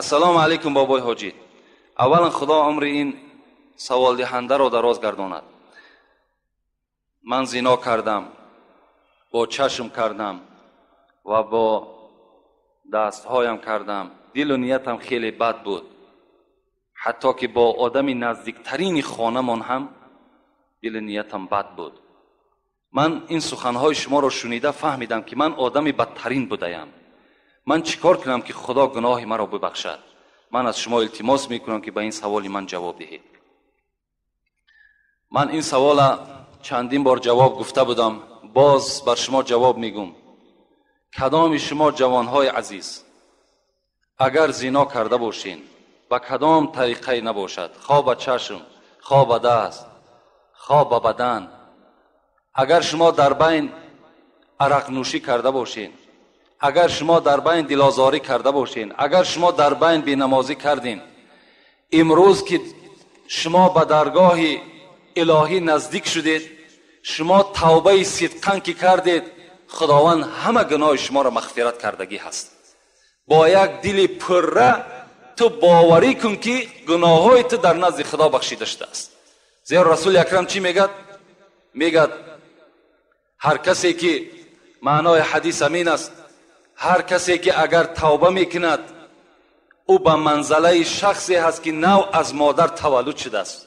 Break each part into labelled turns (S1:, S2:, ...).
S1: Ассалому алайкум, бобои ҳоҷӣ. Аввалан, Худо умри ин саволдиҳандаро дароз гардонад. Ман зино кардам, бо чашм кардам ва бо дастҳоям кардам. Дилу ниятам хеле бад буд, ҳатто ки бо одами наздиктарини хонамон ҳам дилу ниятам бад буд. Ман ин суханҳои шуморо шунида фаҳмидам, ки ман одами бадтарин будаям. Ман чӣ кор кунам, ки Худо гуноҳи маро бибахшад? Ман аз шумо илтимос мекунам, ки ба ин саволи ман ҷавоб диҳед. Ман ин савола чандин бор ҷавоб гуфта будам, боз бар шумо ҷавоб мегӯм. Кадоми шумо, ҷавонҳои азиз, агар зино карда бошин, ба кадом тариқае набошад, хо ба чашм, хо ба даст, хо ба бадан, агар шумо дар байн арақнӯшӣ карда бошин, агар шумо дар байн дилозорӣ карда бошин, агар шумо дар байн бенамозӣ кардин, имрӯз ки шумо ба даргоҳи илоҳӣ наздик шудед, шумо тавбаи сидқан ки кардед, Худованд ҳама гуноҳи шуморо мағфират кардагӣ ҳаст. Бо як дили пурра ту боварӣ кун, ки гуноҳҳои ту дар назди Худо бахшида шудааст. Зеро Расули Акрам чӣ мегӯяд? Мегӯяд, ҳар касе ки, маънои ҳадис амин аст, ҳар касе ки агар тавба мекунад, ӯ ба манзалаи шахсе ҳаст, ки нав аз модар таваллуд шудааст.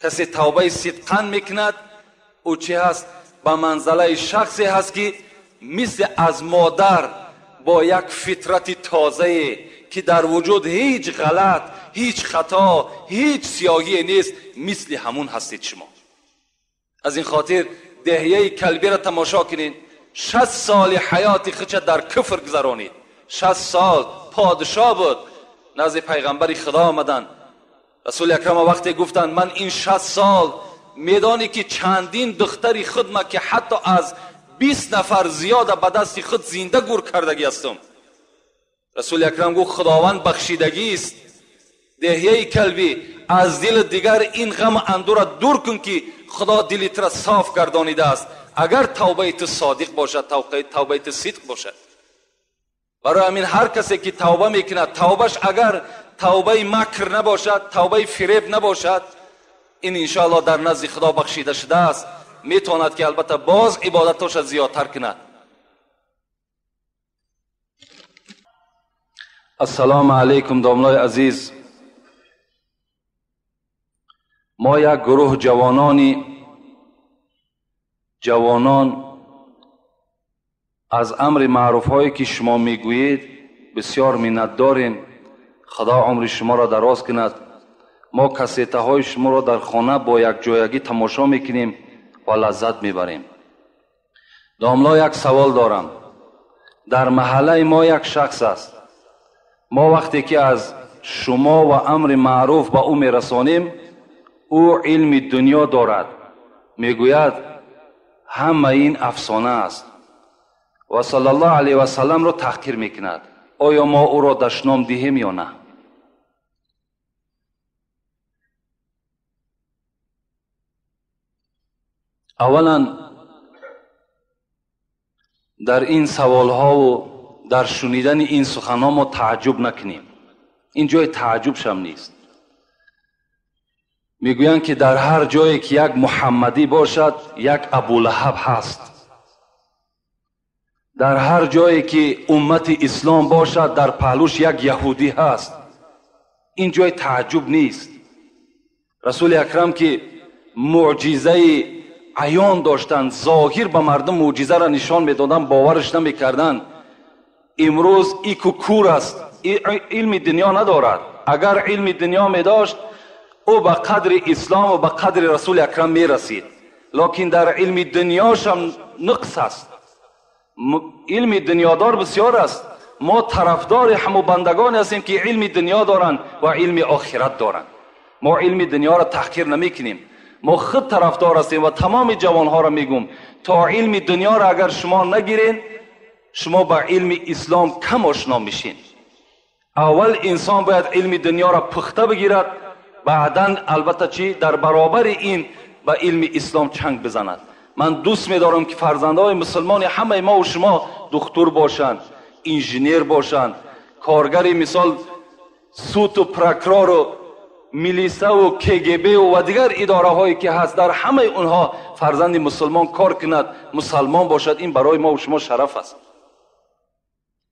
S1: Касе тавбаи сидқан мекунад, ӯ чӣ ҳаст? Ба манзалаи шахсе ҳаст, ки мисли аз модар бо як фитрати тозае, ки дар вуҷуд ҳеҷ ғалат, ҳеҷ хато, ҳеҷ сиёҳие нест, мисли ҳамун ҳастед шумо. Аз ин хотир Деҳияи Калбиро тамошо кунед. 60 соли ҳаёти худша дар куфр гузаронид. 60 сол подшоҳ буд. Назди пайғамбари Худо омаданд. Расули Акрам вақте гуфтанд, ман ин 60 сол медонӣ, ки чандин духтари худма, ки ҳатто аз 20 нафар зиёда, ба дасти худ зинда гур кардагӣ ҳастам. Расули Акрам гуфт, Худованд бахшидагист. Деҳияи Калбӣ, аз дили дигар ин ғаму андӯра дур кун, ки Худо дили тура соф гардонидааст, агар тавбаи ту содиқ бошад, тавбаи ту сидқ бошад. Барои ҳамин ҳар касе ки тавба мекунад, тавбаш агар тавбаи макр набошад, тавбаи фиреб набошад, ин иншоаллоҳ дар назди Худо бахшида шудааст. Метавонад, ки албатта боз ибодатоша зиёдтар кунад. Ассалому алайкум, домлои азиз. Мо як гурӯҳ ҷавонон аз амри маъруфҳое, ки шумо мегӯед, бисёр миннатдорем. Худо умри шуморо дароз кунад. Мо кассетаҳои шуморо дар хона бо якҷоягӣ тамошо мекунем ва лаззат мебарем. Домло, як савол дорам. Дар маҳаллаи мо як шахс аст. Мо вақте ки аз шумо ва амри маъруф ба ӯ мерасонем, ӯ илми дунё дорад, мегӯяд, ҳама ин афсона аст ва саллаллоҳу алайҳи васалламро таҳқир мекунад. Оё мо ӯро дашном диҳем ё на? Аввалан, дар ин саволҳову дар шунидани ин суханҳо мо тааҷҷуб накунем. Ин ҷои тааҷҷубшам нест. Мегӯянд, ки дар ҳар ҷое ки як муҳаммадӣ бошад, як Абулаҳаб ҳаст. Дар ҳар ҷое ки уммати ислом бошад, дар паҳлӯш як яҳудӣ ҳаст. Ин ҷои тааҷҷуб нест. Расули Акрам, ки мӯъҷизаи аён доштанд, зоҳир ба мардум мӯъҷизаро нишон медоданд, бовараш намекарданд. Имрӯз ику кур аст, илми дунё надорад. Агар илми дунё медошт, ӯ ба қадри ислом ва ба қадри Расули Акрам мерасид. Локин дар илми дунёшам нуқс аст. Илми дунёдор бисёр аст. Мо тарафдори ҳаму бандагоне ҳастем, ки илми дунё доранд ва илми охират доранд. Мо илми дунёро таҳқир намекунем. Мо худ тарафдор ҳастем ва тамоми ҷавонҳоро мегӯм, то илми дунёро агар шумо нагирен, шумо ба илми ислом кам ошно мешин. Аввал инсон бояд илми дунёро пухта бигирад, баъдан албатта чӣ дар баробари ин ба илми ислом чанг бизанад. Ман дӯст медорам, ки фарзандҳои мусулмони ҳамаи мо ва шумо духтур бошанд, инженер бошанд, коргари мисол суд ва прокурор ва милиса ва КГБ ва дигар идораҳое ки ҳаст, дар ҳамаи онҳо фарзанди мусулмон кор кунад, мусалмон бошад, ин барои мо ва шумо шараф аст.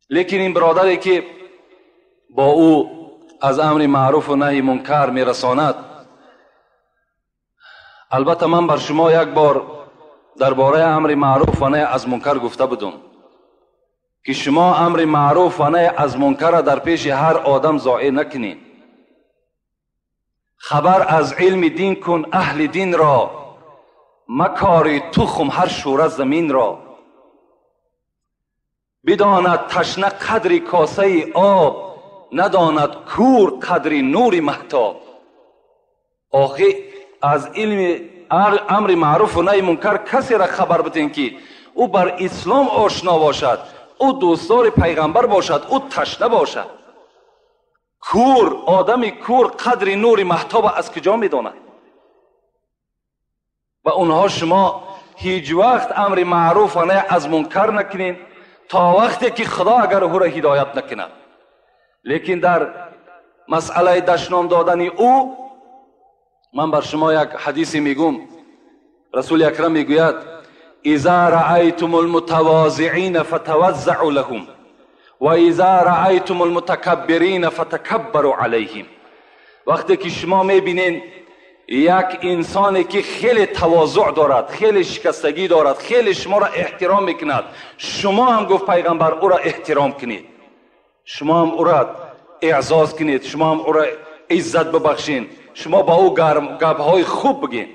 S1: Лекин ин бародаре ки бо ӯ аз амри маъруф ва наҳи мункар мерасонад, албатта ман бар шумо як бор дар бораи амри маъруф ва наҳи аз мункар гуфта будам ки шумо амри маъруф ва наҳи аз мункарро дар пеши ҳар одам зоҳир накунед. Хабар аз илми дин кун аҳли динро, макори тухм ҳар шӯра заминро. Бидонад ташна қадри косаи об, надонад кӯр қадри нури маҳтоб. Охи аз илми амри маъруф ва наҳи мункар касеро хабар бидем ки ӯ бар ислом ошно бошад, ӯ дӯстдори пайғамбар бошад, ӯ ташна бошад. Кӯр, одами кӯр қадри нури маҳтоба аз куҷо медонад? Ба онҳо шумо ҳеҷ вақт амри маъруф ва наҳи аз мункар накунед то вақте ки худо агар ӯро ҳидоят накунад. Лекин дар масъалаи дашном додани ӯ ман бар шумо як ҳадисе мегӯм. Расули акрам мегӯяд: иза раайтум алмутавозиина фатаваззау лаҳум ва иза раайтум алмутакаббирина фатакаббару алайҳим. Вақте ки шумо мебинед як инсоне ки хеле тавозӯъ дорад, хеле шикастагӣ дорад, хеле шуморо эҳтиром мекунад, шумо ҳам, гуфт пайғамбар, ӯро эҳтиром кунед, шумо ҳам ӯро эъзоз кунед, шумо ҳам ӯро иззат бибахшед, шумо ба ӯ гапҳои хуб бигед.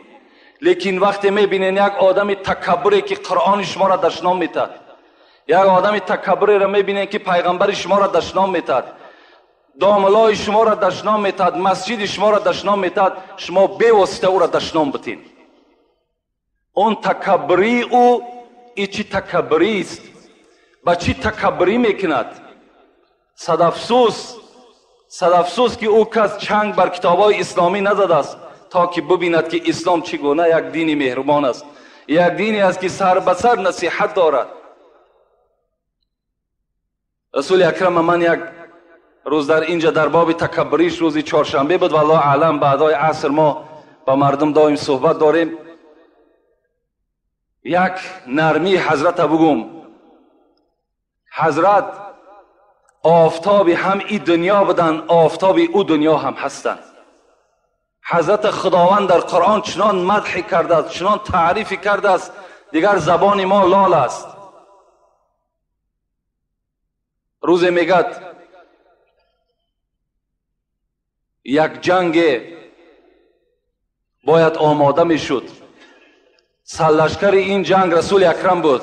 S1: Лекин вақте мебинед як одами такаббуре ки қуръони шуморо дашном метад, як одами такаббуреро мебинед ки пайғамбари шуморо дашном метад, домлои шуморо дашном метад, масҷиди шуморо дашном метад, шумо бевосита ӯро дашном битед. Он такаббурии ӯ и чӣ такаббурист? Ба чӣ такаббурӣ мекунад? Садафсӯс, садафсӯс ки ӯ кас чанг бар китобҳои исломӣ назадааст то ки бибинад ки ислом чӣ гуна як дини меҳрубон аст, як дине аст ки сар ба сар насиҳат дорад. Расули акрам ман як рӯз дар инҷа дар боби такаббуриш, рӯзи чоршанбе буд, валлоҳу аълам, баъдои аср мо ба мардум доим суҳбат дорем. Як нармии ҳазрата бугум. Ҳазрат офтоби ҳам и дунё буданд, офтоби ӯ дунё ҳам ҳастанд. Ҳазрат Худованд дар Қуръон чунон мадҳи кардааст, чунон таърифи кардааст, дигар забони мо лол аст. Рӯзе мегӯяд як ҷанге бояд омода мешуд. Сарлашкари ин ҷанг Расули акрам буд.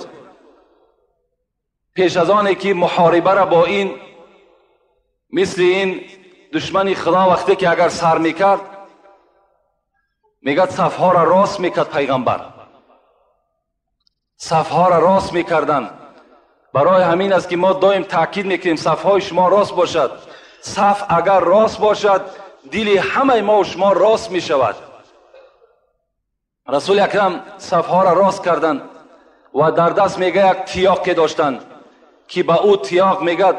S1: Пеш аз оне ки муҳорибаро бо ин мисли ин душмани Худо вақте ки агар сар мекард, мегӯяд сафҳоро рост мекард пайғамбар, сафҳоро рост мекарданд. Барои ҳамин аст ки мо доим таъкид мекунем сафҳои шумо рост бошад. Саф агар рост бошад, дили ҳамаи мо шумо рост мешавад. Расули акрам сафҳоро рост карданд ва дар даст мегӯяд як тиёқе доштанд ки ба ӯ тиёқ мегӯяд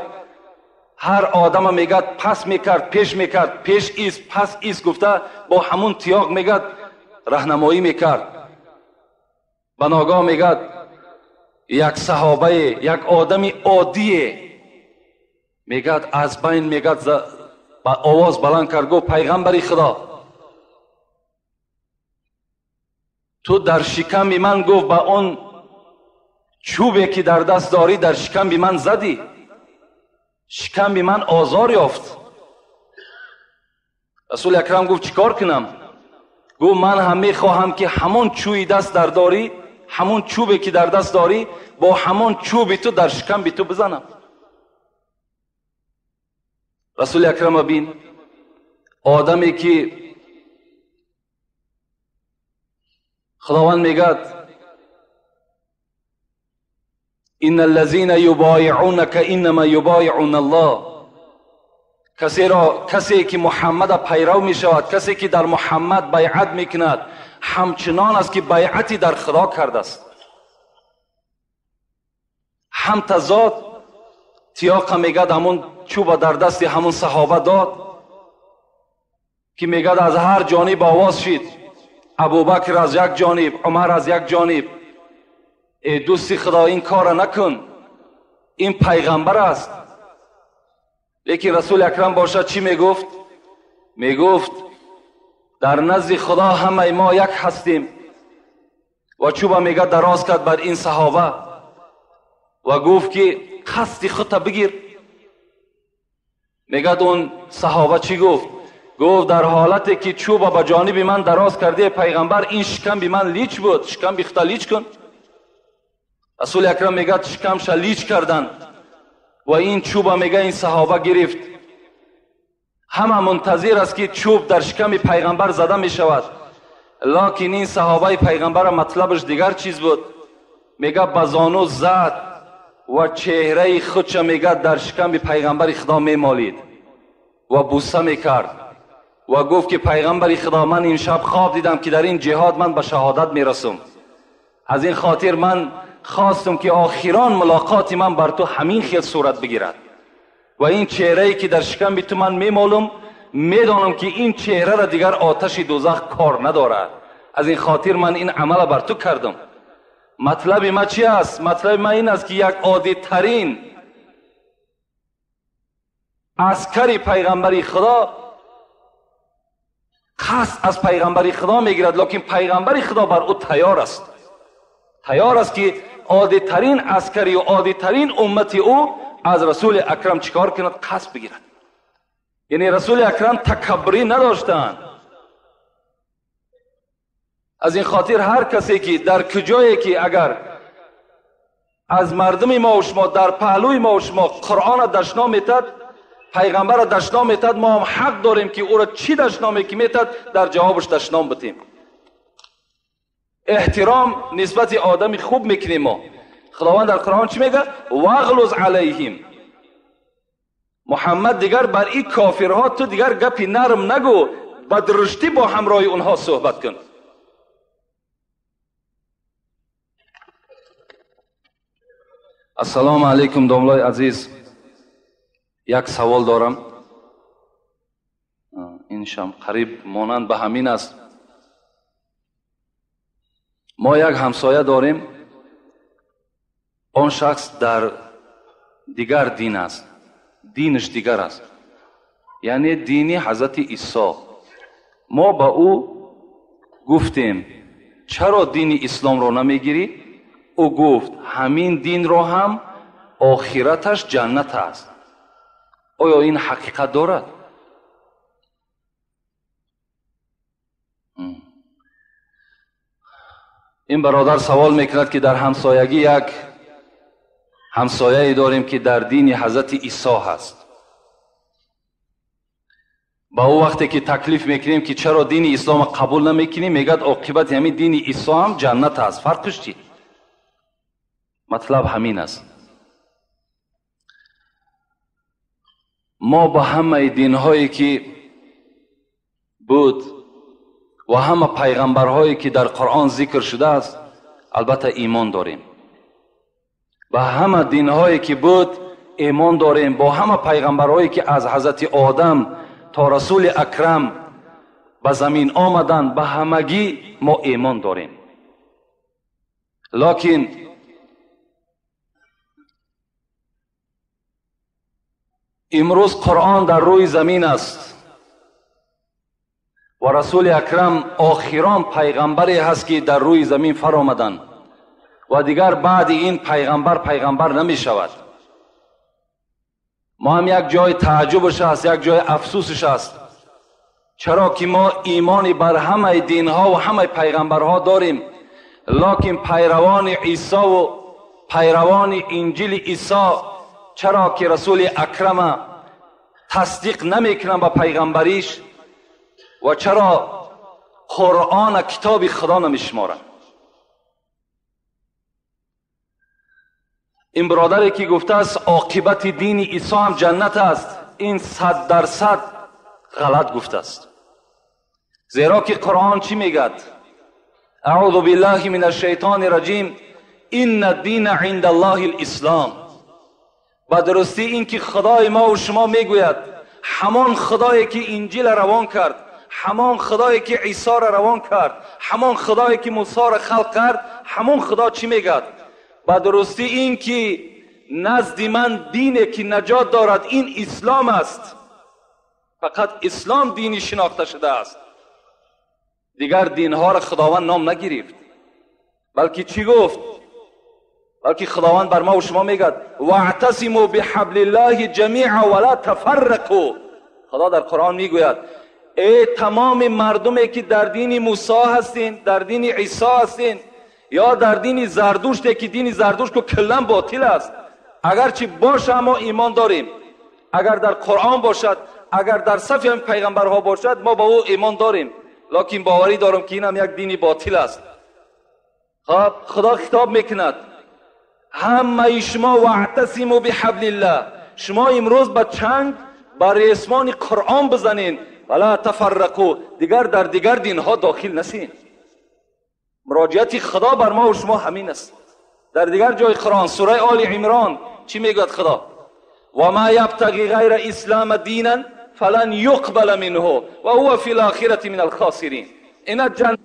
S1: ҳар одама мегӯяд пас мекард, пеш мекард, пеш ист, пас ист гуфта бо ҳамун тиёқ мегӯяд раҳнамоӣ мекард. Ба ногоҳ мегӯяд як саҳобае, як одами оддие мегӯяд аз байн мегӯяд ба овоз баланд кард, гуфт: пайғамбари Худо, ту дар шиками ман, гуфт, ба он чӯбе ки дар даст дорӣ дар шиками ман задӣ, шиками ман озор ёфт. Расули акрам гуфт: чӣ кор кунам? Гуфт: ман ҳам мехоҳам ки ҳамон чӯи даст дар дорӣ, ҳамон чӯбе ки дар даст дорӣ, бо ҳамон чӯби ту дар шиками ту бизанам. Расули акрам бин, одаме ки Худованд мегӯяд: ин аллазина юбоиъунака иннама юбоиъуна Аллоҳ. Касе ки Муҳаммада пайрав мешавад, касе ки дар Муҳаммад байъат мекунад, ҳамчунон аст ки байъати дар Худо кардааст. Ҳам тазод тиёқа мегӯяд ҳамун чӯба дар дасти ҳамун саҳоба дод. ки мегӯяд аз ҳар ҷониб овоз шид, Абубакр аз як ҷониб, Умар аз як ҷониб, эй дӯсти Худо, ин корро накун, ин пайғамбар аст. Лекин Расули Акрам бошад чӣ мегуфт? Мегуфт дар назди Худо ҳамаи мо як ҳастем. Ва чӯба мегӯяд дароз кард бар ин саҳоба ва гуфт ки қасди худта бигир. Мегӯяд он саҳоба чӣ гуфт? Гуфт дар ҳолате ки чӯба ба ҷониби ман дароз кардӣ пайғамбар, ин шикамби ман лич буд, шикамби худта лич кун. Расули Акрам мегӯяд шикамша лич кардан ва ин чӯба мегӯяд ин саҳоба гирифт. Ҳама мунтазир аст ки чӯб дар шиками пайғамбар зада мешавад, локин ин саҳобаи пайғамбара матлабаш дигар чиз буд. Мегӯяд ба зону зад ва чеҳраи худша мегӯяд дар шиками пайғамбари Худо мемолид ва буса мекард ва гуфт ки пайғамбари Худо, ман имшаб хоб дидам ки дар ин ҷиҳод ман ба шаҳодат мерасам. Аз ин хотир ман хостам ки охирон мулоқоти ман бар ту ҳамин хел сурат бигирад ва ин чеҳрае ки дар шиками ту ман мемолам, медонам ки ин чеҳраро дигар оташи дӯзах кор надорад. Аз ин хотир ман ин амала бар ту кардам. Матлаби ма чи аст? Матлаби ма ин аст ки як оддитарин аскари пайғамбари Худо қасд аз пайғамбари Худо мегирад, лекин пайғамбари Худо бар ӯ тайёр аст. Тайёр аст ки оддитарин аскари ва оддитарин уммати ӯ аз Расули Акрам чӣ кор кунад? Қасд бигирад. Яъне Расули Акрам такаббурӣ надоштанд. Аз ин хотир ҳар касе ки дар куҷое ки агар аз мардуми мо ва шумо дар паҳлӯи мо ва шумо Қуръонро дашном метад, пайғамбарро дашном метад, мо ҳам ҳақ дорем ки ӯро чӣ дашноме ки метад дар ҷавобаш дашном битем. Эҳтиром нисбати одами хуб мекунем мо. Худованд дар Қуръон чӣ мегӯяд? Вағлуз алайҳим. Муҳаммад дигар бар ин кофирҳо ту дигар гапи нарм нагӯ, ба дуруштӣ бо ҳамроҳи онҳо суҳбат кун. Ассалому алайкум домлои азиз, як савол дорам. Ин шам қариб монанд ба ҳамин аст. Мо як ҳамсоя дорем, он шахс дар дигар дин аст, динаш дигар аст, яъне дини ҳазрати Исо. Мо ба ӯ гуфтем чаро дини исломро намегирӣ? Ӯ гуфт ҳамин динро ҳам охираташ ҷаннат аст. Оё ин ҳақиқат дорад? Ин бародар савол мекунад ки дар ҳамсоягӣ як ҳамсояе дорем ки дар дини ҳазрати Исо ҳаст. Ба ӯ вақте ки таклиф мекунем ки чаро дини исломро қабул намекунӣ, мегӯяд оқибати ҳамин дини Исо ҳам ҷаннат аст. Фарқиш чӣ? Матлаб ҳамин аст. Мо ба ҳамаи динҳое ки буд ва ҳама пайғамбарҳое ки дар Қуръон зикр шудааст, албатта имон дорем. Ба ҳама динҳое ки буд имон дорем, бо ҳама пайғамбарҳое ки аз ҳазрати Одам то Расули Акрам ба замин омаданд, ба ҳамагӣ мо имон дорем. Локин имрӯз Қуръон дар рӯи замин аст ва Расули Акрам охирон пайғамбаре ҳаст ки дар рӯи замин фаромаданд ва дигар баъди ин пайғамбар пайғамбар намешавад. Мо ҳам як ҷои тааҷҷубаш аст, як ҷои афсусаш аст, чаро ки мо имони бар ҳамаи динҳо ва ҳамаи пайғамбарҳо дорем, локин пайравони Исо ва пайравони Инҷили Исо чаро ки Расули Акрама тасдиқ намекунанд ба пайғамбариш ва чаро Қуръона китоби Худо намешуморанд? Ин бародаре ки гуфтааст оқибати дини Исо ҳам ҷаннат аст, ин 100% ғалат гуфтааст. Зеро ки Қуръон чӣ мегӯяд? Аъузу биллаҳи мин ашшайтони раҷим, инна дина инда Аллоҳи лислом. Ба дурустӣ ин ки Худои мо ва шумо мегӯяд, ҳамон Худое ки Инҷила равон кард, ҳамон худое ки Исоро равон кард, ҳамон худое ки Мусоро халқ кард, ҳамон худо чӣ мегӯяд? Ба дурустӣ ин ки назди ман дине ки наҷот дорад ин ислом аст. Фақат ислом дини шинохта шудааст. Дигар динҳоро худованд ном нагирифт, балки чӣ гуфт? Балки худованд бар ма ва шумо мегӯяд: واعتصموا بحبل الله جمیعا ولا تفرقوا. خدا در قرآن میگوید ای تمام مردمی که در دین موسی هستین، در دین عیسی هستین، یا در دین زردوشت که دین زردوشت که کلا باطل است، اگرچه باشه ما ایمان داریم، اگر در قرآن باشد، اگر در صف پیغمبرها باشد، ما با او ایمان داریم، لکن باوری دارم که اینم یک دین باطل است. خب خدا خطاب میکند همه شما واعتصموا بحبل الله، شما امروز با چنگ بر ریسمان قرآن بزنین، ولا تفرقوا، دیگر در دیگر دینها داخل نشین. مراجعت خدا بر ما و شما همین است. در دیگر جای قرآن سوره آل عمران چی میگوید خدا؟ و ما یبتغی غیر اسلام دینا فلن یقبل منه و هو فی الاخرة من الخاسرین. اینا جن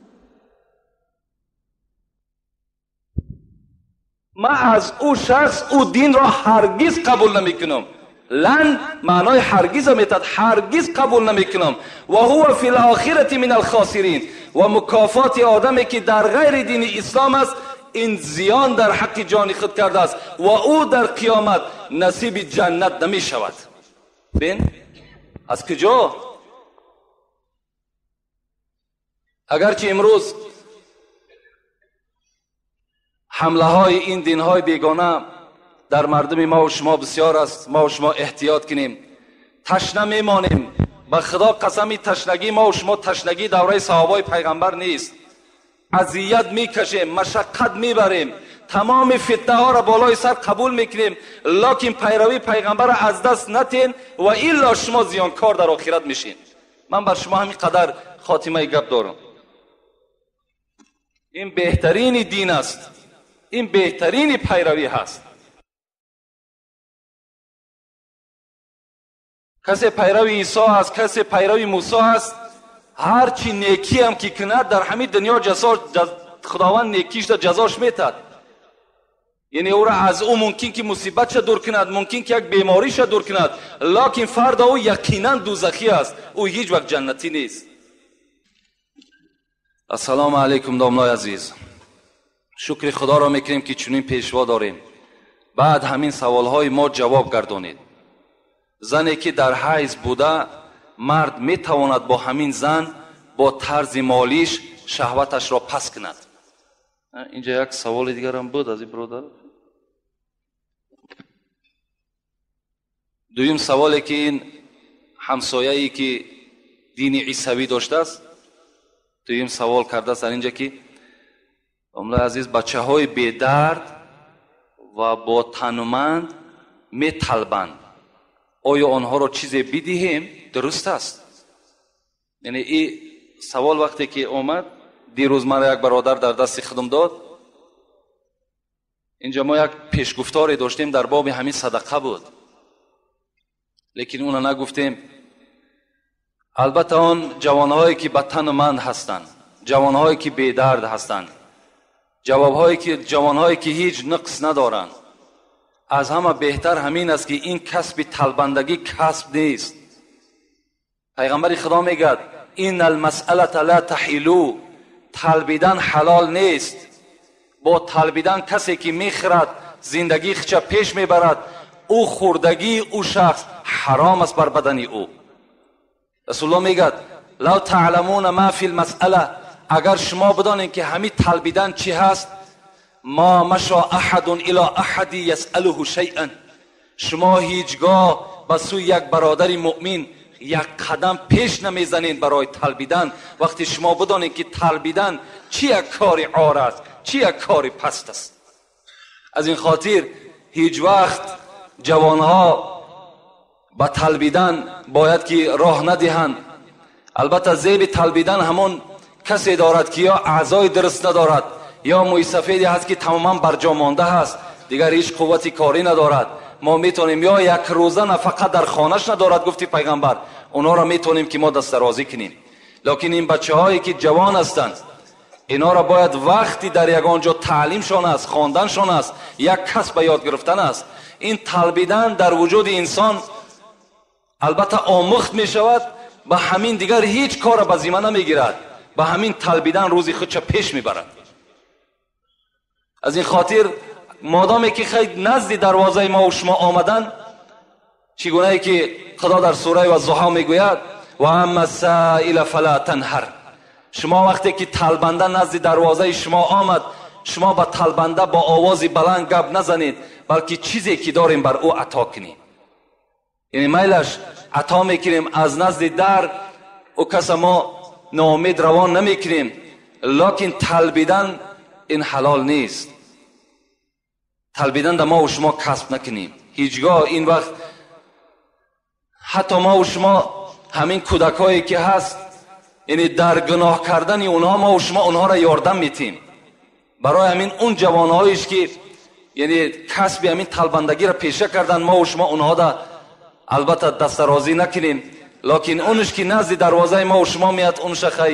S1: ما از او شخص او دین را هرگز قبول نمیکنم. لن معنای هرگز میتد، هرگز قبول نمیکنم. و هو فی الاخرة من الخاسرین. و مکافات آدمی که در غیر دین اسلام است این زیان در حق جان خود کرده است و او در قیامت نصیب جنت نمی شود. بین از کجا؟ اگرچه امروز حمله های این دین های بیگانه در مردم ما و شما بسیار است، ما و شما احتیاط کنیم. تشنه میمانیم، به خدا قسمی تشنگی ما و شما تشنگی دوره صحابای پیغمبر نیست. اذیت میکشیم، مشقت میبریم، تمام فتنه ها را بالای سر قبول میکنیم، لکن پیروی پیغمبر را از دست نتین و الا شما زیانکار در آخرت میشین. من بر شما همین قدر خاتمه گپ دارم. این بهترین دین است، این بهترین پیروی هست. کسی پیروی عیسی است، کسی پیروی موسی است، هرچی نیکی هم که کند در همین دنیا جزا خداوند نیکیش در جزاش میتد. یعنی او را از او ممکن که مصیبتش دور کند، ممکن که یک بیماریش دور کند، لکن فردا او یقینا دوزخی است، او هیچ وقت جنتی نیست. السلام علیکم داملای عزیز، شکر خدا را میکنیم که چنین پیشوا داریم. بعد همین سوالهای ما جواب گردانید. زنی که در حیض بوده، مرد میتواند با همین زن با طرز مالیش شهوتش را پس کند. اینجا یک سوال دیگر هم بود از این برادر. دویم سوالی که این همسایه‌ای که دین عیسوی داشته است، دویم سوال کرده است در اینجا که عمله عزیز، بچه های بیدرد و با تنومند میطلبند، آیا آنها را چیزی بدهیم درست است؟ یعنی این سوال وقتی که آمد دیروز من یک برادر در دست خودم داد. اینجا ما یک پیشگفتاری داشتیم در باب همین صدقه بود، لیکن اونو نگفتیم. البته آن جوانهایی که به تنومند هستند، جوانهایی که بیدرد هستند، جوابهایی که جوانهایی که هیچ نقص ندارند، از همه بهتر همین است که این کسب طلبندگی کسب نیست. پیغمبر خدا میگه این المسئله لا تحلو، طلبیدن حلال نیست. با طلبیدن کسی که میخرد زندگی خودش پیش میبرد، او خوردگی او شخص حرام است بر بدن او. رسول الله میگه لو تعلمون ما فی المسئله، اگر شما بدانید که همین طلبیدن چی هست، ما مشا احد الى احد یسأله شیئا، شما هیچگاه به سوی یک برادر مؤمن یک قدم پیش نمیزنید برای طلبیدن. وقتی شما بدانید که طلبیدن چی یک کار عار است، چی یک کار پست است. از این خاطر هیچ وقت جوانها به طلبیدن باید که راه ندهند. البته زیب طلبیدن همون کسی دارد که یا اعضای درست ندارد، یا موی سفیدی هست که تماما برجا مانده هست، دیگر هیچ قوتی کاری ندارد. ما میتونیم یا یک روزه نفقه در خانهش ندارد، گفتی پیغمبر، اونا را میتونیم که ما دست درازی کنیم. Лекин ин бачаҳое ки ҷавон ҳастанд, инҳоро бояд вақти дар ягон ҷо таълимшон аст, хонданшон аст, як касб ба ёд гирифтан аст. Ин талбидан дар вуҷуди инсон албатта омӯхт мешавад, ба ҳамин дигар ҳеҷ корро ба зимма намегирад, ба ҳамин талбидан рӯзи худша пеш мебарад. Аз ин хотир модоме ки хай назди дарвозаи мо ва шумо омадан, чӣ гунае ки Худо дар сураи Ваззуҳо мегӯяд: ва амма саила фала танҳар. Шумо вақте ки талбанда назди дарвозаи шумо омад, шумо ба талбанда бо овози баланд гап назанед, балки чизе ки дорем бар ӯ ато кунем. Яъне майлаш ато мекунем аз назди дар, ӯ каса мо ноумед равон намекунем, лекин талбидан ин ҳалол нест. Талбидан да мо ва шумо касб накунем ҳеҷгоҳ. Ин вақт ҳатто мо ва шумо ҳамин кӯдакҳое ки ҳаст, яъне дар гуноҳ кардани онҳо мо ва шумо онҳоро ёрдам метем. Барои ҳамин он ҷавонҳоеш ки яъне касби ҳамин талбандагиро пеша кардан, мо ва шумо онҳода албатта дастарозӣ накунем, лекин онш ки назди дарвозаи мо ва шумо меяд, онша хай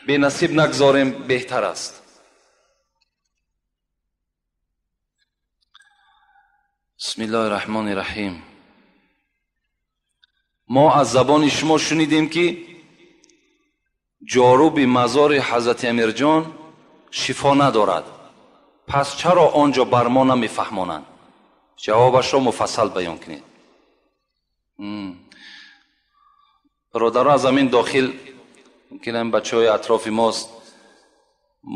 S1: бенасиб нагзорем, беҳтар аст. Бисмиллоҳи раҳмони раҳим. Мо аз забони шумо шунидем ки ҷоруби мазори ҳазрати Амирҷон шифо надорад, пас чаро он ҷо бар мо намефаҳмонанд? Ҷавобашро муфассал баён кунед. Бародаро, аз ҳамин дохил мумкин ҳам бачаҳои атрофи мост.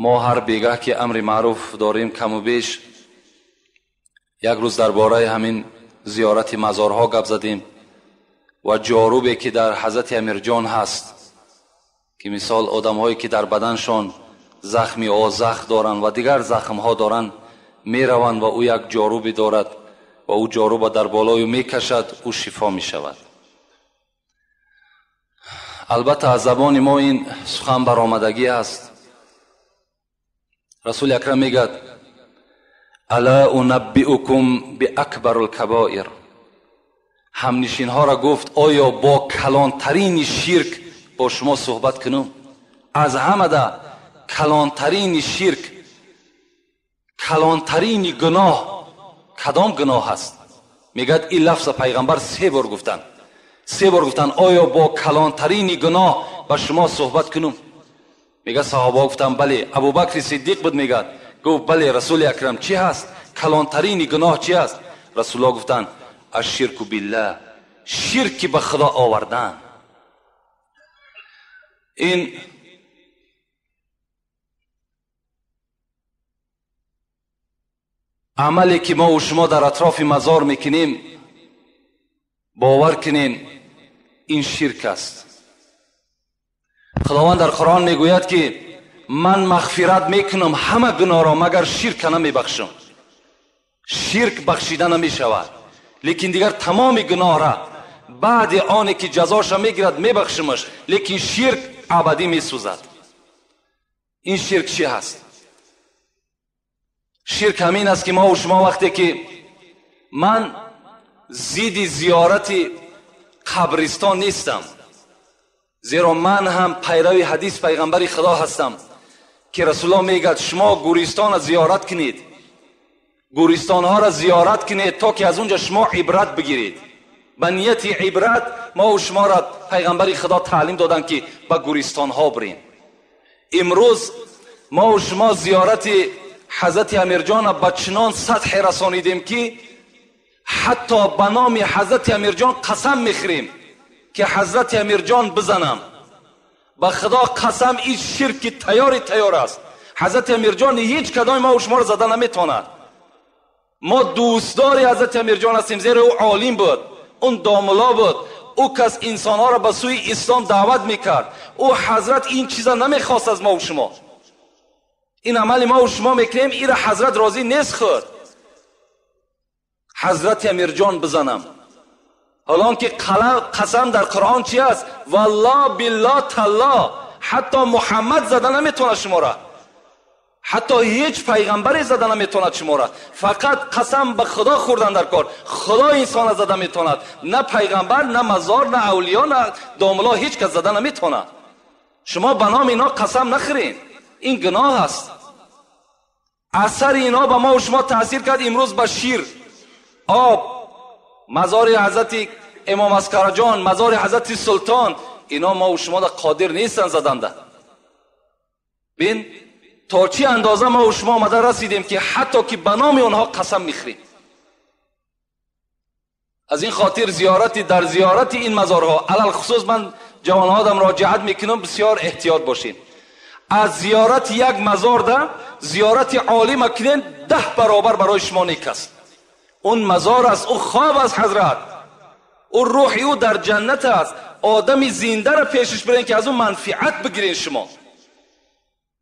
S1: Мо ҳар бегаҳ ки амри маъруф дорем каму беш, як рӯз дар бораи ҳамин зиёрати мазорҳо гап задем ва ҷорубе ки дар ҳазрати Амирҷон ҳаст, ки мисол одамҳое ки дар баданшон захми озах доранд ва дигар захмҳо доранд, мераванд ва ӯ як ҷорубе дорад ва ӯ ҷоруба дар болою мекашад, ӯ шифо мешавад. Албатта аз забони мо ин сухан баромадагӣ аст. Расули акрам мегӯяд: ала унаббиукум биакбарул кабоир. Ҳамнишинҳоро гуфт: оё бо калонтарини ширк бо шумо суҳбат кунам? Аз ҳамада калонтарини ширк, калонтарини гуноҳ кадом гуноҳ аст? Мегӯяд ин лафза пайғамбар се бор гуфтанд. Се бор гуфтанд: оё бо калонтарини гуноҳ ба шумо суҳбат кунам? Мегӯяд саҳобаҳо гуфтанд: бале. Абубакри Сиддиқ буд, мегӯяд. Гуфт: бале, Расули акрам, чӣ ҳаст? Калонтарини гуноҳ чӣ аст? Расулуллоҳ гуфтанд: ашширку биллаҳ, ширки ба Худо овардан. Ин амале ки мо ва шумо дар атрофи мазор мекунем, бовар кунем, ин ширк аст. Худованд дар Қуръон мегӯяд ки ман мағфират мекунам ҳама гуноҳро, магар ширка намебахшам. Ширк бахшида намешавад, лекин дигар тамоми гуноҳра баъди оне ки ҷазоша мегирад мебахшимаш, лекин ширк абадӣ месӯзад. Ин ширк чӣ ҳаст? Ширк ҳамин аст ки мо ва шумо вақте ки ман зидди зиёрати қабристон нестам, зеро ман ҳам пайрави ҳадис пайғамбари Худо ҳастам ки Расулуллоҳ мегӯяд: шумо гӯристонро зиёрат кунед, гӯристонҳоро зиёрат кунед то ки аз он ҷо шумо ибрат бигиред. Ба нияти ибрат мо ва шуморо пайғамбари Худо таълим доданд ки ба гӯристонҳо бирем. Имрӯз мо ва шумо зиёрати ҳазрати Амирҷонро ба чунон сатҳе расонидем ки ҳатто ба номи ҳазрати Амирҷон қасам мехӯрем ки ҳазрати Амирҷон бизанам. Ба Худо қасам, ин ширки тайёри тайёр аст. Ҳазрати Амирҷон ҳеҷ кадоми мо ва шуморо зада наметавонад. Мо дӯстдори ҳазрати Амирҷон ҳастем, зеро ӯ олим буд, он домулло буд, ӯ кас инсонҳоро ба сӯи ислом даъват мекард. Ӯ ҳазрат ин чиза намехост аз мо ва шумо. Ин амали мо ва шумо мекунем, инро ҳазрат розӣ нест худ. Ҳазрати Амирҷон бизанам. Ҳолон ки қасам дар Қуръон чи аст? Валлоҳ, биллоҳ, таллоҳ. Ҳатто Муҳаммад зада наметавонад шуморо. Ҳатто ҳеҷ пайғамбаре зада наметавонад шуморо. Фақат қасам ба Худо хӯрдан дар кор. Худо инсона зада метавонад. На пайғамбар, на мазор, на авлиё, на домулло ҳеҷ кас зада наметавонад. Шумо ба номи ино қасам нахӯред. Ин гуноҳ аст. Асари ино ба мо ва шумо таъсир кард имрӯз ба шир, об, мазори ҳазрати Имом Аскарҷон, мазори ҳазрати Султон, ино мо ва шумо қодир нестанд заданда. Бин то чӣ андоза мо ва шумо омада расидем ки ҳатто ки ба номи онҳо қасам мехӯрем. Аз ин хотир зиёрати дар зиёрати ин мазорҳо, алалхусус ман ҷавонҳода муроҷиат мекунам, бисёр эҳтиёт бошед. Аз зиёрати як мазорда зиёрати олима кунед, 10 баробар барои шумо нек аст. Он мазор аст, ӯ хоб аст ҳазрат, ӯ рӯҳи ӯ дар ҷаннат аст. Одами зиндаро пешиш бирен ки аз ӯ манфиат бигирен шумо.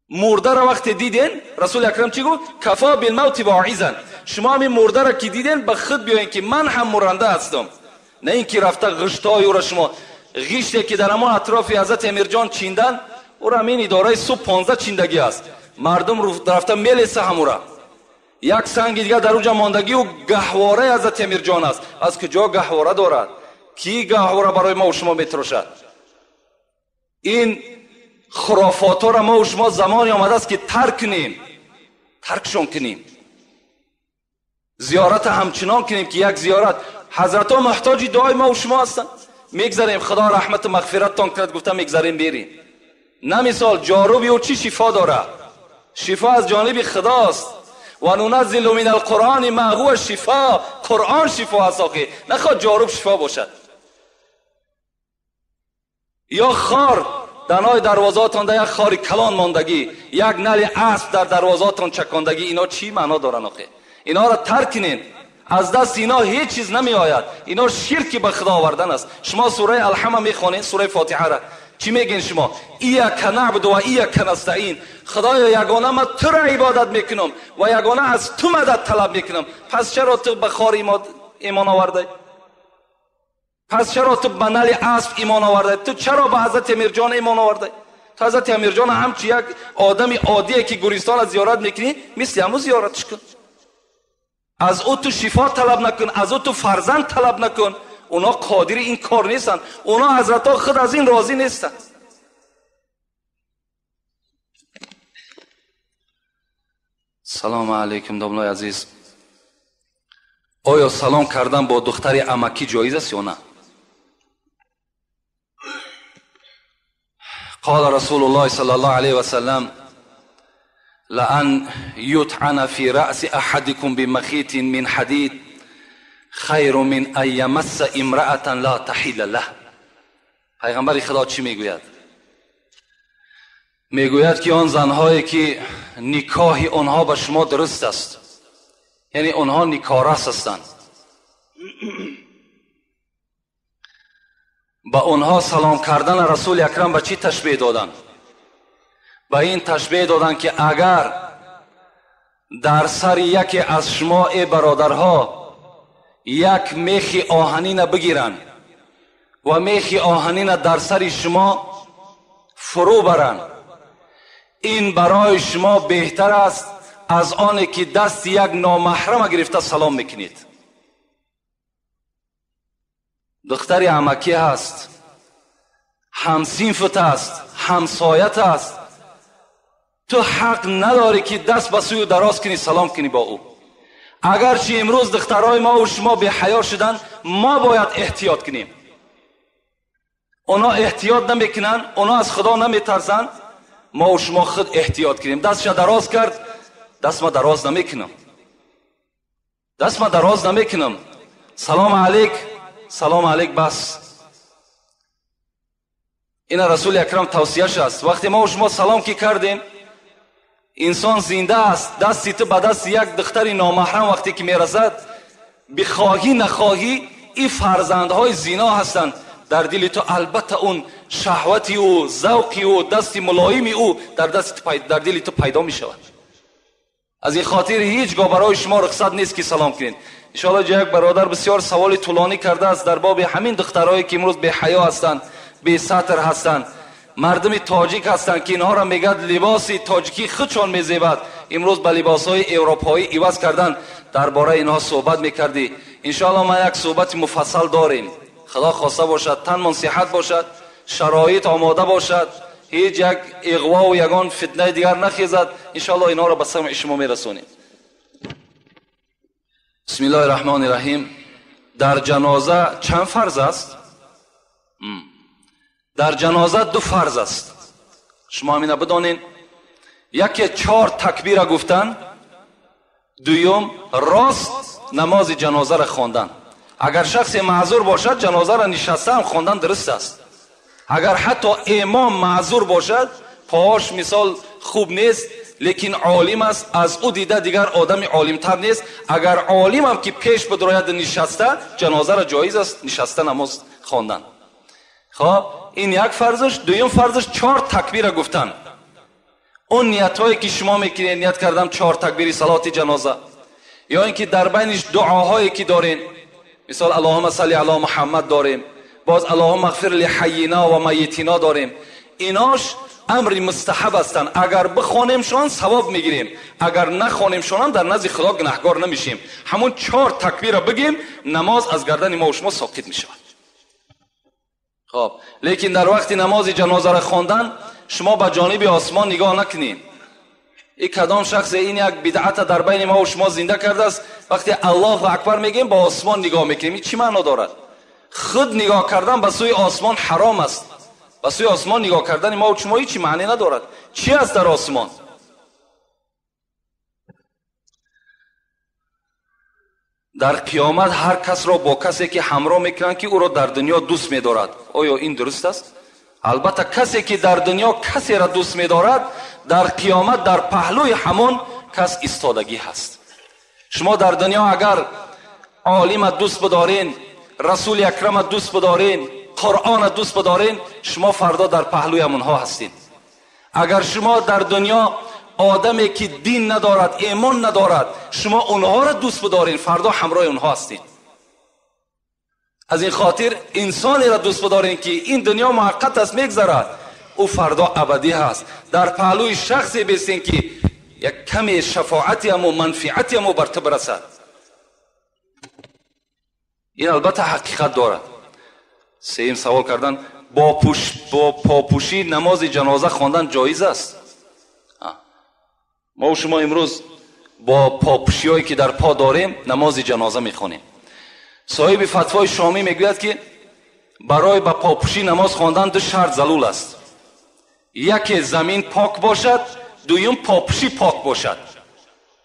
S1: Мурдаро вақте диден, Расули Акрам чӣ гуфт? Кафо билмавти воизан. Шумо ҳамин мурдаро ки диден, ба худ биёен ки ман ҳам муранда ҳастам. На ин ки рафта ғиштҳои ӯро шумо, ғиште ки дар ҳамон атрофи ҳазрати Амирҷон чиндан, ӯро ҳамин идораи субҳ 15 чиндагӣ аст. Мардум рафта мелеса ҳамура. Як санги дигар дар уҷа мондагӣ ӯ гаҳвораи ҳазрати Амирҷон аст. Аз куҷо гаҳвора дорад? Ки гаҳвора барои мо шумо метрошад? Ин хурофотҳоро мо шумо замоне омадааст ки тарк кунем, таркшон кунем. Зиёрата ҳамчунон кунем ки як зиёрат. Ҳазратҳо муҳтоҷи дуои мо шумо ҳастанд. Мегзарем, Худо раҳмату мағфираттон кунад гуфта мегзарем берем. На мисол ҷоруби ӯ чӣ шифо дорад? Шифо аз ҷониби Худост. Ва нуназзилу мин алқуръони ма ҳува шифо. Қуръон шифо аст охи, нахоҳ ҷоруб шифо бошад. Ё хор данои дарвозаотон да як хори калон мондагӣ, як нали асп дар дарвозаотон чакондагӣ, ино чӣ маъно доранд охи? Иноро тарк кунед. Аз дасти ино ҳеҷ чиз намеояд. Ино ширки ба Худо овардан аст. Шумо сураи Алҳама мехонед, сураи Фотиҳара. Чӣ мегӯед шумо? Ияка наъбуду ва ияка настаин. Худоё, ягона ман туро ибодат мекунам ва ягона аз ту мадад талаб мекунам. Пас чаро ту ба хор имон овардаӣ? Пас чаро ту ба нали асп имон овардаӣ? Ту чаро ба ҳазрати Амирҷон имон овардаӣ? Ту ҳазрати Амирҷон ҳамчун як одами оддие ки гуристонро зиёрат мекунӣ, мисли ҳамун зиёратш кун. Аз ӯ ту шифо талаб накун, аз ӯ ту фарзанд талаб накун. Оно қодири ин кор нестанд. Оно ҳазратҳо худ аз ин розӣ нестанд. Салому алайкум домлои азиз. Оё салом кардан бо духтари амакӣ ҷоиз аст ё на? قال رسول الله صلى الله عليه وسلم لأن يطعن في رأس أحدكم بمخيط من حديد خیر من ان یمس امرأة لا تحل له. پیغمبر خدا چی میگوید؟ میگوید که آن زنهایی که نکاح آنها به شما درست است، یعنی آنها نکارس هستند، به آنها سلام کردن رسول اکرم به چی تشبیه دادن؟ به این تشبیه دادن که اگر در سر یکی از شما ای برادرها یک میخ آهنین بگیرند و میخ آهنین در سر شما فرو برند، این برای شما بهتر است از آن که دست یک نامحرم گرفته سلام میکنید. دختر عمکی هست، همسینفت است، همسایت است، تو حق نداری که دست به سوی دراز کنی سلام کنی با او. اگرچه امروز دخترای ما و شما بی حیا شدن، ما باید احتیاط کنیم. اونا احتیاط نمیکنن، اونا از خدا نمیترسن، ما و شما خود احتیاط کنیم. دستش دراز کرد، دست ما دراز نمیکنم، دست ما دراز نمیکنم. سلام علیک، سلام علیک بس. این رسول اکرم توصیه‌اش است. وقتی ما و شما سلام کی کردیم، انسان زنده است، دستی تو به دست یک دختر نامحرم وقتی که میرسد، بخواهی نخواهی این فرزندهای زینا هستند در دل تو. البته اون شهوتی او، ذوقی او، دست ملایمی او در دست در دل تو پیدا می شود. از این خاطر هیچگاه برای شما رخصت نیست که سلام کنید. انشاءالله یک برادر بسیار سوال طولانی کرده است در باب همین دخترهایی که امروز بی حیا هستند، بی ستر هستند. Мардуми тоҷик ҳастанд, ки инҳоро мегӯяд либоси тоҷикӣ худшон мезебад, имрӯз ба либосҳои европоӣ иваз кардан. Дар бораи инҳо суҳбат мекардӣ. Иншоалло ма як суҳбати муфассал дорем. Худо хоста бошад, танмон сиҳат бошад, шароит омода бошад, ҳеҷ як иғвову ягон фитнаи дигар нахезад, иншоалло инҳоро ба самъи шумо мерасонем. Бисмиллоҳи раҳмони раҳим. Дар ҷаноза чанд фарз аст? Дар ҷаноза ду фарз аст. Шумо ҳамина бидонед. Яке чор такбира гуфтан, дуюм рост намози ҷанозаро хондан. Агар шахсе маъзур бошад, ҷанозаро нишаста ҳам хондан дуруст аст. Агар ҳатто имом маъзур бошад, поаш мисол хуб нест, лекин олим аст, аз ӯ дида дигар одами олимтар нест. Агар олимам ки пеш бидрояд нишаста, ҷанозаро ҷоиз аст нишаста намоз хондан. Хоб, ин як фарзаш. Дуюм фарзаш чор такбира гуфтан. Он ниятҳое ки шумо мекунед, ният кардам чор такбири салоти ҷаноза, ё ин ки дар байниш дуоҳое ки дорем, мисол аллоҳумма салли ало муҳаммад дорем, боз аллоҳумма ғфир ли ҳаййина ва майитина дорем. Инош амри мустаҳаб ҳастанд. Агар бихонемшон савоб мегирем, агар нахонемшонам дар назди Худо гунаҳгор намешем. Ҳамон чор такбира бигем, намоз аз гардани мо шумо соқит мешавад. Хоб, лекин дар вақти намози ҷанозаро хондан шумо ба ҷониби осмон нигоҳ накунед. И кадом шахсе ин як бидъата дар байни мо шумо зинда кардааст, вақте Аллоҳу акбар мегӯем ба осмон нигоҳ мекунем. Ин чӣ маъно дорад? Худ нигоҳ кардан ба сӯи осмон ҳаром аст. Ба сӯи осмон нигоҳ кардани мо шумо ҳеҷ маъне надорад. Чӣ аст дар осмон? Дар қиёмат ҳар касро бо касе ки ҳамроҳ мекунанд, ки ӯро дар дунё дӯст медорад. Оё ин дуруст аст? Албатта касе ки дар дунё касеро дӯст медорад, дар қиёмат дар паҳлӯи ҳамон кас истодагӣ ҳаст. Шумо дар дунё агар олима дӯст бидорен, расули акрама дӯст бидорен, Қуръона дӯст бидорен, шумо фардо дар паҳлӯи ҳамонҳо ҳастед. Агар шумо дар дунё одаме ки дин надорад, имон надорад, шумо онҳоро дӯст бидоред, фардо ҳамроҳи онҳо ҳастед. Аз ин хотир инсонеро дӯст бидоред, ки ин дунё муваққат аст, мегзарад, ӯ фардо абадӣ ҳаст. Дар паҳлӯи шахсе бестен, ки як каме шафоати ҳамо манфиати ҳамо бар ту бирасад. Ин албатта ҳақиқат дорад. Сеюм савол кардан: бо попӯшӣ намози ҷаноза хондан ҷоиз аст? Мо шумо имрӯз бо попӯшиҳое ки дар по дорем намози ҷаноза мехонем. Соҳиби фатвои шомӣ мегӯяд, ки барои ба попӯшӣ намоз хондан ду шарт залул аст. Яке замин пок бошад, дуюм попӯшӣ пок бошад.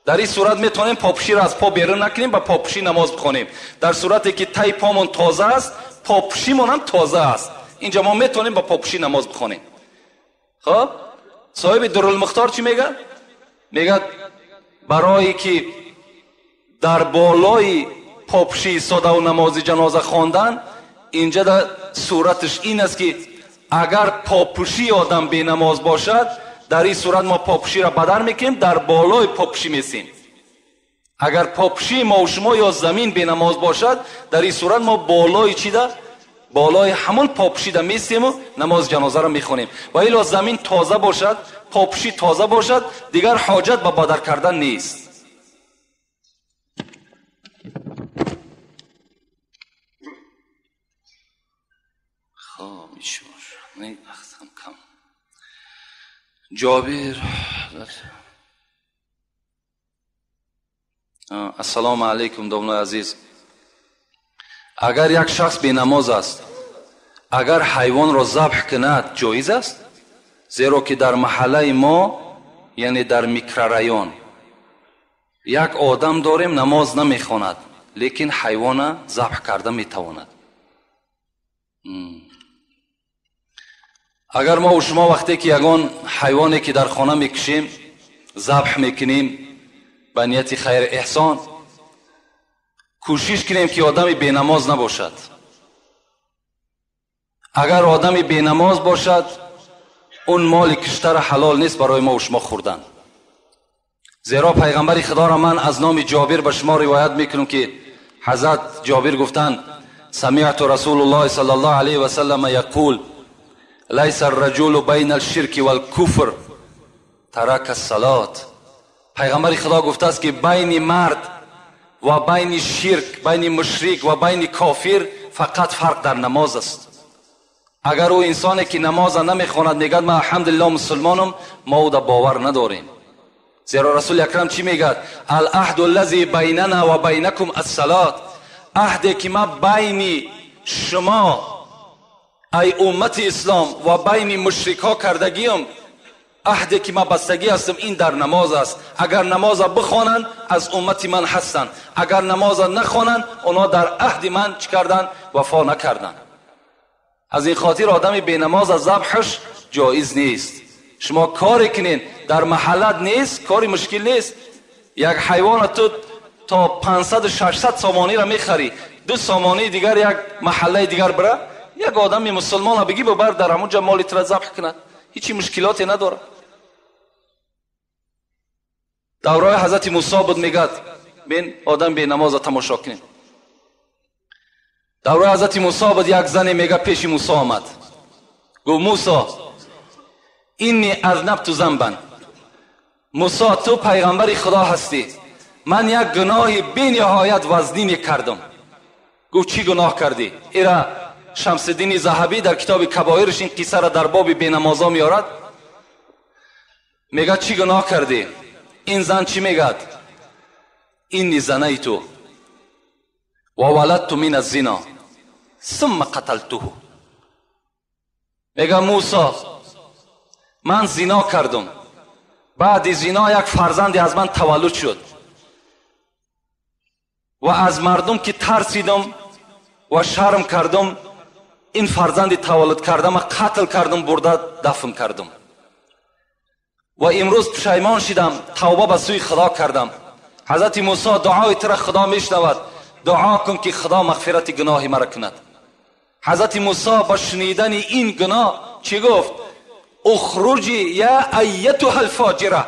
S1: Дар ин сурат метавонем попӯширо аз по берун накунем, ба попӯшӣ намоз бихонем. Дар сурате ки таи помон тоза аст, попӯшимон ҳам тоза аст, инҷа мо метавонем ба попӯшӣ намоз бихонем. Хоб, соҳиби Дурулмухтор чӣ мегӯяд? Мегӯяд барое ки дар болои попӯшӣ истодаву намози ҷаноза хондан, инҷа да сураташ ин аст, ки агар попӯшии одам бенамоз бошад, дар ин сурат мо попӯширо бадар мекунем, дар болои попӯшӣ месем. Агар попӯшии мо шумо ё замин бенамоз бошад, дар ин сурат мо болои чида? Болои ҳамон попӯшида месему намози ҷанозаро мехонем. Ва ило замин тоза бошад, попӯшӣ тоза бошад, дигар ҳоҷат ба бадар кардан нест. Хоб, кам. Ҷобир. Ассалому алайкум, домлои азиз. Агар як шахс бенамоз аст, агар ҳайвонро забҳ кунад, ҷоиз аст? Зеро ки дар маҳаллаи мо, яъне дар микрорайон, як одам дорем, намоз намехонад, лекин ҳайвона забҳ карда метавонад. Агар мо шумо вақте ки ягон ҳайвоне ки дар хона мекушем, забҳ мекунем ба нияти хайр эҳсон, кӯшиш кунем ки одами бенамоз набошад. Агар одами бенамоз бошад, он моли киштара ҳалол нест барои мо шумо хӯрдан. Зеро пайғамбари Худоро ман аз номи Ҷобир ба шумо ривоят мекунам, ки ҳазрат Ҷобир гуфтанд: самиъту расулуллоҳи саллаллоҳу алайҳи васаллама яқул لیس الرجل بین الشرک والکفر ترک الصلاة. پیغمبر خدا گفته است که بین مرد و بین شرک، بین مشرک و بین کافر فقط فرق در نماز است. اگر او انسانی که نماز نمیخواند میگد من الحمدلله مسلمانم، ما او در باور نداریم. زیرا رسول اکرم چی میگد؟ العهد الذی بیننا و بینکم الصلاة، عهدی که ما بین شما ای امت اسلام و بین مشرک ها کردگیم، عهدی که ما بستگی هستم این در نماز است. اگر نماز بخوانند از امت من هستند، اگر نماز نخوانند اونا در عهد من چی کردن؟ وفا نکردن. از این خاطر آدم بی نماز از ذبحش جایز نیست. شما کاری کنین در محلت نیست، کاری مشکل نیست. یک حیوان تو تا 500 600 سامانی را میخری، 2 سامانی دیگر یک محله دیگر بره، یک آدم مسلمان را بگی ببر در همونجا مالی را ذبح کند، هیچی مشکلاتی نداره. دورای حضرت موسی بود، میگد بین آدم به نماز تماشا کنین. دورای حضرت موسی بود، یک زنی میگه پیش موسی آمد، گفت موسی اینی اذنبت ذنبا، موسی تو پیغمبر خدا هستی، من یک گناه بی نهایت وزنین کردم. گفت چی گناه کردی؟ ایرا شمس الدین ذهبی در کتاب کبائرش این قصه را در باب بینمازا میارد. میگه چی گناه کردی؟ این زن چی میگد؟ اینی زنی تو و ولدت من الزنا ثم قتلته. میگه موسی من زنا کردم، بعد زنا یک فرزندی از من تولد شد و از مردم که ترسیدم و شرم کردم این فرزند تولد کردم قتل کردم، برده دفن کردم و امروز پشیمان شدم، توبه به سوی خدا کردم. حضرت موسی دعای تو را خدا میشنود، دعا کن که خدا مغفرت گناه مرا کند. حضرت موسی با شنیدن این گناه چی گفت؟ اخرجی یا ایتها الفاجره،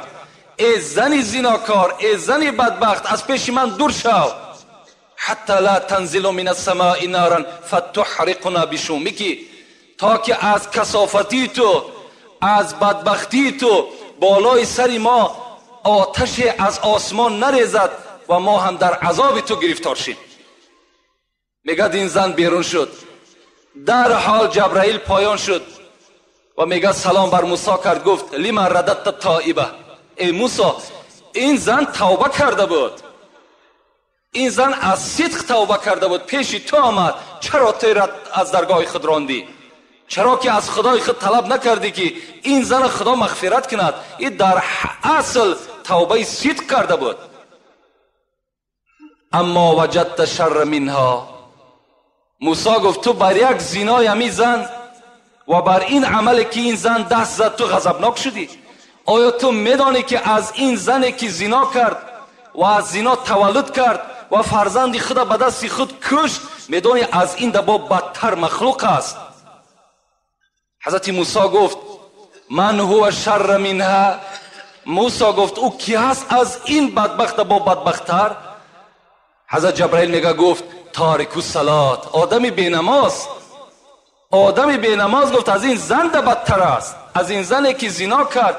S1: ای زن زناکار، ای زن بدبخت، از پیش من دور شو. حتی لا تنزل من السماء نارا فتحرقنا بشومک، تا که از کثافتی تو، از بدبختی تو بالای سر ما آتش از آسمان نریزد و ما هم در عذاب تو گرفتار شیم. میگه این زن بیرون شد، در حال جبرائیل پایان شد و میگه سلام بر موسی کرد، گفت لما رددت تائبه، ای موسی این زن توبه کرده بود، این زن از صدق توبه کرده بود، پیش تو آمد، چرا تو را از درگاه خود راندی؟ چرا که از خدای خود طلب نکردی که این زن خدا مغفرت کند؟ این در اصل توبه صدق کرده بود. اما وجدت شر منها، موسی گفت تو بر یک زینای همی زن و بر این عمل که این زن دست زد تو غضبناک شدی. آیا تو میدانی که از این زنی که زینا کرد و از زینا تولد کرد و فرزند خود به دست خود کشت، میدانی از این دبا بدتر مخلوق است؟ حضرت موسی گفت من هو شر منها، موسی گفت او کی هست از این بدبخت با بدبختتر؟ حضرت جبرائیل میگه گفت تارک الصلات، آدم بینماز. آدم بینماز گفت از این زن بدتر است، از این زنی که زنا کرد،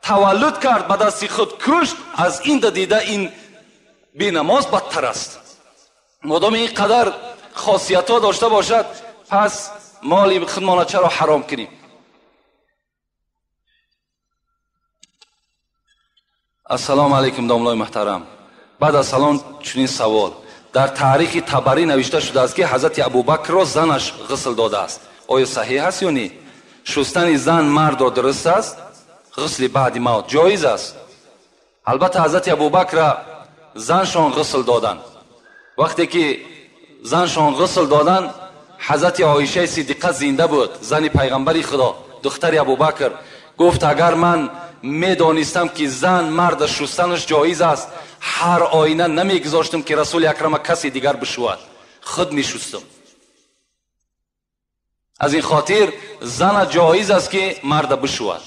S1: تولد کرد، به دست خود کشت، از این دیده این بینماز بدتر است. مادام این قدر خاصیت ها داشته باشد، پس مال خودمان چرا حرام کنیم؟ السلام علیکم داملای محترم. بعد از سلام چنین سوال: در تاریخ طبری نوشته شده است که حضرت ابوبکر را زنش غسل داده است، آیا صحیح است یا نه؟ شستن زن مرد را درست است؟ غسل بعد موت جایز است. البته حضرت ابوبکر را زنشان غسل دادن. وقتی که زنشان غسل دادن، حضرت عایشه صدیقه زنده بود، زن پیغمبر خدا، دختر ابوبکر، گفت اگر من میدانستم که زن مرد شستنش جایز است، هر آینه نمیگذاشتم که رسول اکرم کسی دیگر بشود، خود میشستم. از این خاطر زن جایز است که مرد بشود.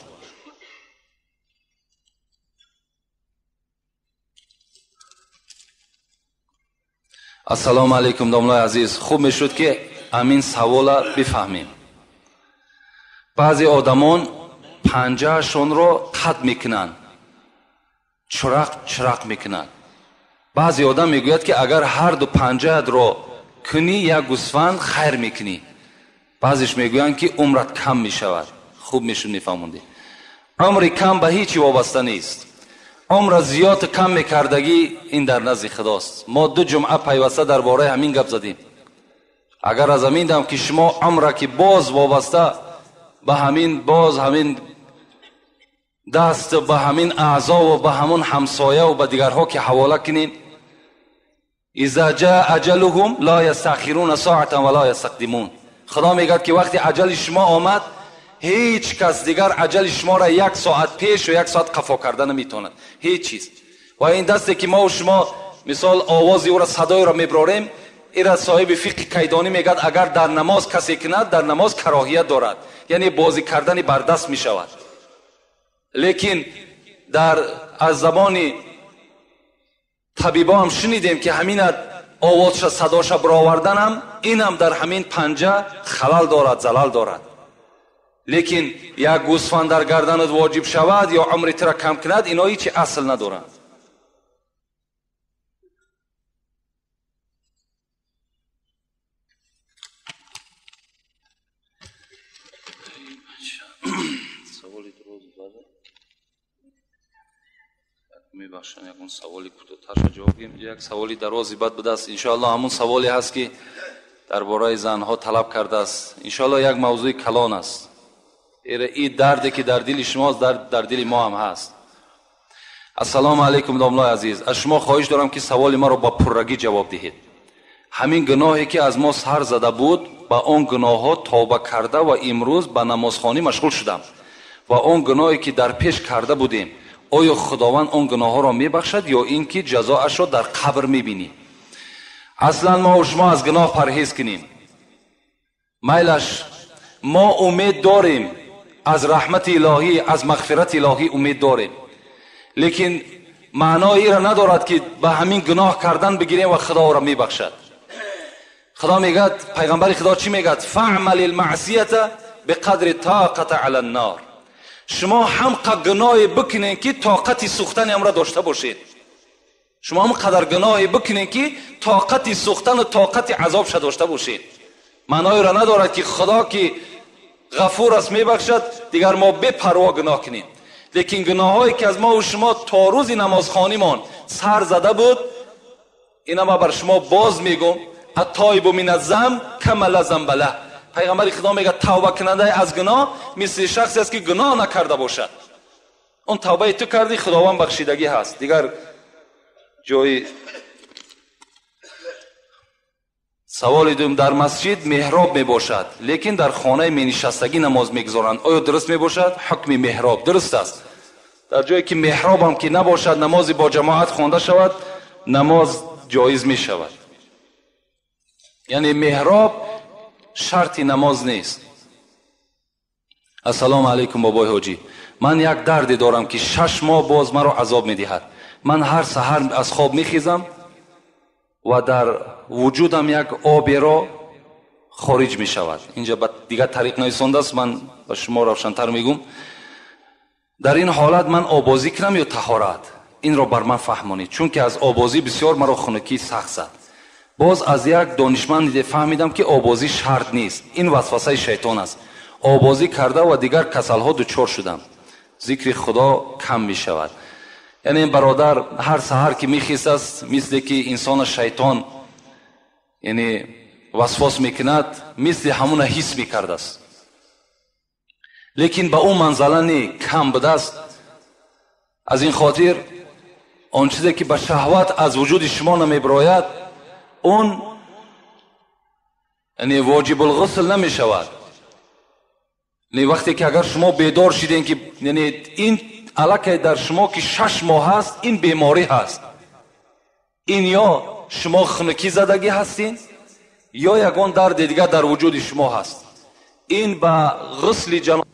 S1: السلام علیکم داملای عزیز. خوب میشد که امین سوالا بفهمیم. Баъзе одамон панҷаашонро қат мекунанд, чарақ чарақ мекунанд. Баъзе одам мегӯяд, ки агар ҳар ду панҷаатро кунӣ, як гӯсфанд хайр мекунӣ. Баъзеш мегӯянд, ки умрат кам мешавад. Хуб мешуд мефаҳмондӣ. Умри кам ба ҳеҷ вобаста нест. Умр зиёд кам мекардагӣ ин дар назди Худост. Мо ду ҷумъа пайваста дар бораи ҳамин гап задем. Агар аз ҳамин дам ки шумо умра ки боз вобаста ба ҳамин, боз ҳамин даст, ба ҳамин аъзо ва ба ҳамон ҳамсоя ва ба дигарҳо ки ҳавола кунед, иза ҷаа аҷалуҳум ла ястаъхируна соатан ва ла ястақдимун. Худо мегӯяд, ки вақте аҷали шумо омад, ҳеҷ кас дигар аҷали шуморо як соат пеш ва як соат қафо карда наметавонад. Ҳеҷ чиз. Ва ин дасте ки мо ва шумо мисол овози ӯро, садои ӯро мебарорем, ира соҳиби фиқҳи кайдонӣ мегӯяд, агар дар намоз касе кунад, дар намоз кароҳият дорад, яъне бозӣ кардани бардаст мешавад. Лекин дар аз забони табибо ҳам шунидем, ки ҳамина овозша, садоша бароварданам, инам дар ҳамин панҷа халал дорад, залал дорад. Лекин як гӯсфанд дар гарданат воҷиб шавад ё умри тура кам кунад, ино ҳеҷ асл надоранд. Мебахшанд, ягон саволи кӯтоҳтарша ҷавоб диҳем. Як саволи дарози бад будааст. Иншоаллоҳ ҳамон саволе ҳаст, ки дар бораи занҳо талаб кардааст. Иншоаллоҳ як мавзӯи калон аст. Ин дарде ки дар дили шумост, дар дили мо ҳам ҳаст. Ассалому алайкум, домлои азиз. Аз шумо хоҳиш дорам, ки саволи маро ба пуррагӣ ҷавоб диҳед. Ҳамин гуноҳе ки аз мо сар зада буд, ба он гуноҳҳо тавба карда ва имрӯз ба намозхонӣ машғул шудам. Ва он гуноҳе ки дар пеш карда будем, оё Худованд он гуноҳҳоро мебахшад ё ин ки ҷазоашро дар қабр мебинӣ? Аслан мо шумо аз гуноҳ парҳез кунем. Майлаш, мо умед дорем аз раҳмати илоҳӣ, аз мағфирати илоҳӣ умед дорем. Лекин маънои инро надорад, ки ба ҳамин гуноҳ кардан бигирем ва Худо ӯро мебахшад. Худо мегӯяд, пайғамбари Худо чӣ мегӯяд? Фаъмал алмаъсията биқадри тоқата ала ннор. Шумо ҳам қадр гуноҳе бикунед, ки тоқати сӯхтани ҳамро дошта бошед. Шумо ҳам қадар гуноҳе бикунед, ки тоқати сӯхтан ва тоқати азобша дошта бошед. Маънои инро надорад, ки Худо ки ғафур аст, мебахшад, дигар мо бепарво гуноҳ кунем. Лекин гуноҳҳое ки аз мо ва шумо то рӯзи намозхонимон сар зада буд, ина ман бар шумо боз мегӯм, аттоибу мин аззамб кама ла замба лаҳ. Пайғамбари Худо мегӯяд, тавбакунандаи аз гуноҳ мисли шахсе аст, ки гуноҳ накарда бошад. Он тавбаи ту кардӣ, Худованд бахшидагӣ ҳаст. Дигар ҷои саволи дуюм: дар масҷид меҳроб мебошад, лекин дар хонаи менишастагӣ намоз мегузоранд. Оё дуруст мебошад? Ҳукми меҳроб дуруст аст. Дар ҷое ки меҳробам ки набошад, намози бо ҷамоат хонда шавад, намоз ҷоиз мешавад. Яъне меҳроб шарти намоз нест. Ассалому алайкум, бобои ҳоҷӣ. Ман як дарде дорам, ки 6 моҳ боз маро азоб медиҳад. Ман ҳар саҳар аз хоб мехезам ва дар вуҷудам як оберо хориҷ мешавад. Инҷа ба дигар тариқ нависондааст, ман ба шумо равшантар мегӯм. Дар ин ҳолат ман обозӣ кунам ё таҳорат? Инро бар ман фаҳмонед, чунки аз обозӣ бисёр маро хунукӣ сахт зад. Боз аз як донишманд фаҳмидам, ки обозӣ шарт нест, ин васвасаи шайтон аст. Обозӣ карда ва дигар касалҳо дучор шудам. Зикри Худо кам мешавад. Яъне ин бародар ҳар саҳар ки мехезаст, мисле ки инсона шайтон яъне васвас мекунад, мисли ҳамуна ҳис мекардааст. Лекин ба ӯ манзала не, кам будааст. Аз ин хотир он чизе ки ба шаҳват аз вуҷуди шумо намебирояд, он яъне воҷибулғусл намешавад. Яъне вақте ки агар шумо бедор шидем, ки яъне ин аллакай дар шумо ки 6 моҳ ҳаст, ин беморӣ ҳаст. Ин ё шумо хунукӣ задагӣ ҳастин, ё ягон дарди дигар дар вуҷуди шумо ҳаст. Ин ба ғусли ҷаноб